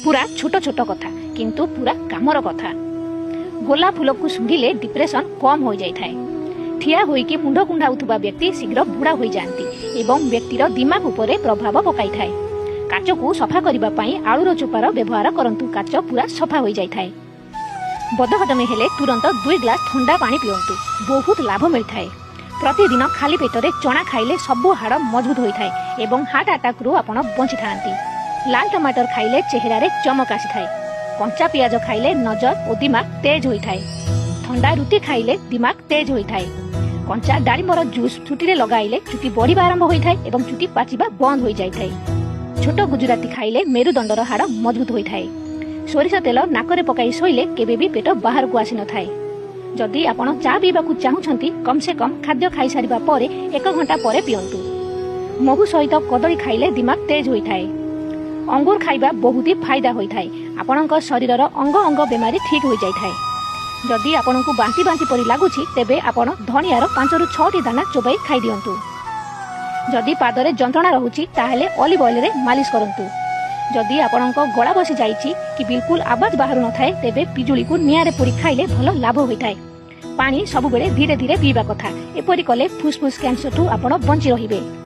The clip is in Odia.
ପୁରା ଛୋଟ ଛୋଟ କଥା, କିନ୍ତୁ ପୁରା କାମର କଥା। ଗୋଲାପ ଫୁଲକୁ ଶୁଙ୍ଘିଲେ ଡିପ୍ରେସନ କମ୍ ହୋଇଯାଇଥାଏ। ଠିଆ ହୋଇକି ମୁଣ୍ଡ କୁଣ୍ଡାଉଥିବା ବ୍ୟକ୍ତି ଶୀଘ୍ର ବୁଢ଼ା ହୋଇଯାଆନ୍ତି ଏବଂ ବ୍ୟକ୍ତିର ଦିମାଗ ଉପରେ ପ୍ରଭାବ ପକାଇଥାଏ। କାଚକୁ ସଫା କରିବା ପାଇଁ ଆଳୁର ଚୋପାର ବ୍ୟବହାର କରନ୍ତୁ, କାଚ ପୁରା ସଫା ହୋଇଯାଇଥାଏ। ବଦହଜମି ହେଲେ ତୁରନ୍ତ 2 ଗ୍ଲାସ ଥଣ୍ଡା ପାଣି ପିଅନ୍ତୁ, ବହୁତ ଲାଭ ମିଳିଥାଏ। ପ୍ରତିଦିନ ଖାଲି ପେଟରେ ଚଣା ଖାଇଲେ ସବୁ ହାଡ଼ ମଜବୁତ ହୋଇଥାଏ ଏବଂ ହାର୍ଟ ଆଟାକରୁ ଆପଣ ବଞ୍ଚିଥାନ୍ତି। ଲାଲ ଟମାଟର ଖାଇଲେ ଚେହେରାରେ ଚମକ ଆସିଥାଏ। କଞ୍ଚା ପିଆଜ ଖାଇଲେ ନଜର ଓ ଦିମାଗ ତେଜ ହୋଇଥାଏ। ଥଣ୍ଡା ରୁଟି ଖାଇଲେ ଦିମାଗ ତେଜ ହୋଇଥାଏ। କଞ୍ଚା ଡାଳିମ୍ବର ଜୁସ୍ ଚୁଟିରେ ଲଗାଇଲେ ଚୁଟି ବଢିବା ଆରମ୍ଭ ହୋଇଥାଏ ଏବଂ ଚୁଟି ପାଚିବା ବନ୍ଦ ହୋଇଯାଇଥାଏ। ଛୋଟ ଗୁଜୁରାତି ଖାଇଲେ ମେରୁଦଣ୍ଡର ହାଡ଼ ମଜବୁତ ହୋଇଥାଏ। ସୋରିଷ ତେଲ ନାକରେ ପକାଇ ଶୋଇଲେ କେବେ ବି ପେଟ ବାହାରକୁ ଆସିନଥାଏ। ଯଦି ଆପଣ ଚା ପିଇବାକୁ ଚାହୁଁଛନ୍ତି, କମ୍ ସେ କମ୍ ଖାଦ୍ୟ ଖାଇସାରିବା ପରେ 1 ଘଣ୍ଟା ପରେ ପିଅନ୍ତୁ। ମହୁ ସହିତ କଦଳୀ ଖାଇଲେ ଦିମାଗ ତେଜ ହୋଇଥାଏ। ଅଙ୍ଗୁର ଖାଇବା ବହୁତ ହି ଫାଇଦା ହୋଇଥାଏ। ଆପଣଙ୍କ ଶରୀରର ଅଙ୍ଗ ଅଙ୍ଗ ବେମାରୀ ଠିକ୍ ହୋଇଯାଇଥାଏ। ଯଦି ଆପଣଙ୍କୁ ବାନ୍ତି ବାନ୍ତି ପରି ଲାଗୁଛି, ତେବେ ଆପଣ ଧନିଆର 5ରୁ 6ଟି ଦାନା ଚୋବାଇ ଖାଇଦିଅନ୍ତୁ। ଯଦି ପାଦରେ ଯନ୍ତ୍ରଣା ରହୁଛି, ତାହେଲେ ଅଲିଭ ଅଏଲରେ ମାଲିସ କରନ୍ତୁ। ଯଦି ଆପଣଙ୍କ ଗଳା ବସି ଯାଇଛି କି ବିଲକୁଲ ଆବାଜ ବାହାରୁ ନଥାଏ, ତେବେ ପିଜୁଳିକୁ ନିଆଁରେ ପୋଡ଼ି ଖାଇଲେ ଭଲ ଲାଭ ହୋଇଥାଏ। ପାଣି ସବୁବେଳେ ଧୀରେ ଧୀରେ ପିଇବା କଥା। ଏପରି କଲେ ଫୁସଫୁସ କ୍ୟାନ୍ସରଠୁ ଆପଣ ବଞ୍ଚି ରହିବେ।